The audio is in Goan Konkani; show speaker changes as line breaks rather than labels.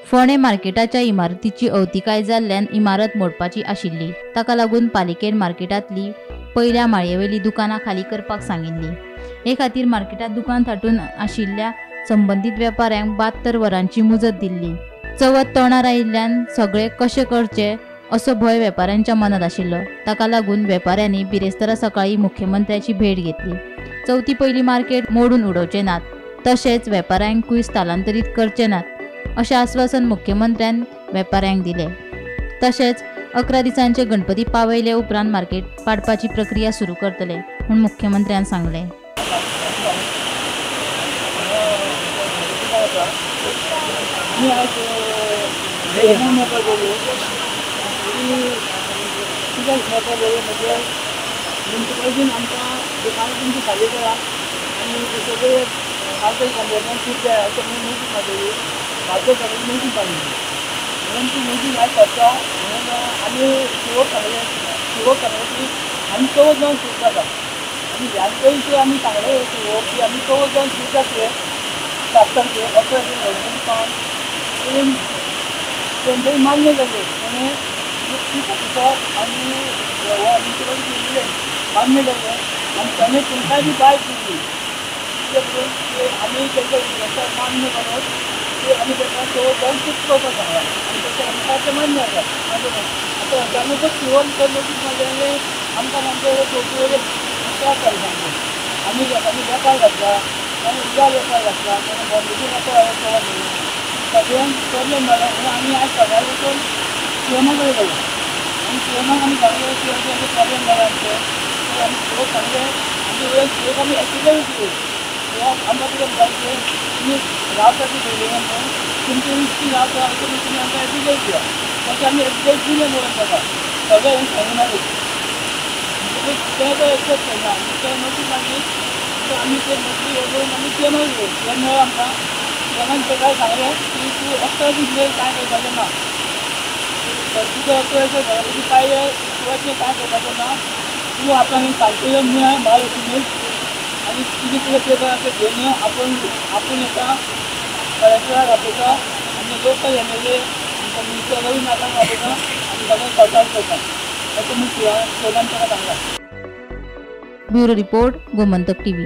फोंडें मार्केटाच्या इमारतीची अवतिकाय जाल्ल्यान इमारत मोडपाची आशिल्ली. ताका लागून पालिकेन मार्केटांतली पयल्या माळयेवेली दुकानां खाली करपाक सांगिल्ली. हे खातीर मार्केटांत दुकान थाटून आशिल्ल्या संबंदीत वेपाऱ्यांक 72 वरांची मुजत दिल्ली. चवथ तोंडार आयिल्ल्यान सगळे कशें करचे असो भंय वेपाऱ्यांच्या मनात आशिल्लो. ताका लागून वेपाऱ्यांनी बिरेस्तारा सकाळी मुख्यमंत्र्याची भेट घेतली. चवथी पयली मार्केट मोडून उडोवचे नात, तशेंच वेपाऱ्यांकूय स्थलांतरीत करचे नात अशें आस्वासन मुख्यमंत्र्यान वेपाऱ्यांक दिलें. तशेंच 11 दिसांचे गणपती पावयले उपरांत मार्केट पाडपाची प्रक्रिया सुरू करतले म्हूण मुख्यमंत्र्यान सांगलें.
म्युनिसिपालिटीन आमकां दुकानां तुमची खाली करा आनी सगळे मार्केट कॉम्प्लेक्सान खूब जाय अशें म्हणून नोटीस मारलेली. मार्केट कॉम्प्लेक्स नोटीस मारलेली म्हणून ती नोटीस आयज पडटा म्हणून आमी शिवोक सांगलें. शिवोक सांगलें की आमी चवथ जावन शिफ्ट जाता आनी ह्यान पयलीं आमी सांगलें शिवोक की आमी चवथ जावन शिफ्ट जातले 7 तारखेक 11 दीस गणपती पावन तेंच्यांनी मान्य जालें. म्हणून चीफ ऑफिसर आनी म्युनिसिपालिटी मान्य जालें आनी ताणें तुमकांय बी बायट दिली कितें करून की आमी तेंच्या रिक्वेस्टाक मान्य करून की आमी ताका चवथ जावन शिफ्ट करपाक सांगलां आनी तशें आमकां तें मान्य आसा. आतां अचानकच शिवोन तर नोटीस मारलें आमकां आमचे चवथी वयले त्रास जाले सामके. आमी लोकांनी वेपार घातला, कोणें उजार वेपार घातला, कोणें बॉम्बेचे वेपार चवथ म्हणून सगळ्यांक प्रॉब्लेम जालो. म्हणून आमी आयज सकाळीं वचून सीएमा कडेन गेले आनी सीएमाक आमी सांगलें की अशें अशें प्रॉब्लेम जाला आमचें. तर आमी सीओक सांगलें आनी वयर सीओक आमी एफिडेवीट दिली. सीओक आमकां कितें म्हणटा की तुमी रावता ती बिल्डिंगान न्हू तुमची रिस्की रावता अशें म्हणून तुमी आमकां एफिडेवीट दिया. तशें आमी एफिडेवीट दिलें म्हणून ताका सगळें हें सांगून आमी म्हणटकूच तें तो एक्सेप्ट करना आनी तें नोटीस मागीर आमी ते नोटीस हे करून आमी सीएमाक दिली. सीएम मेळ्ळो आमकां. सीएमान ताका सांगलें की तूं 11 दीस मेरेन कांय करपाचें ना, तुका 11 दीस गणपती पायले तुवें कांय करपाचें ना, तूं आपणाक सारकें येवन मेळ महालक्ष्मीक आनी तुजे कितें पेपर आसा घेवन यो, आपूण येता कलेक्टराक आपयता आनी लोकल एमएलए आमकां मिनिस्टर रवी नायकाक आपयता आनी सगळें सॉर्ट आवट करता अशें म्हूण सीएमान ताका सांगलां.
Bureau report, Gomantak TV.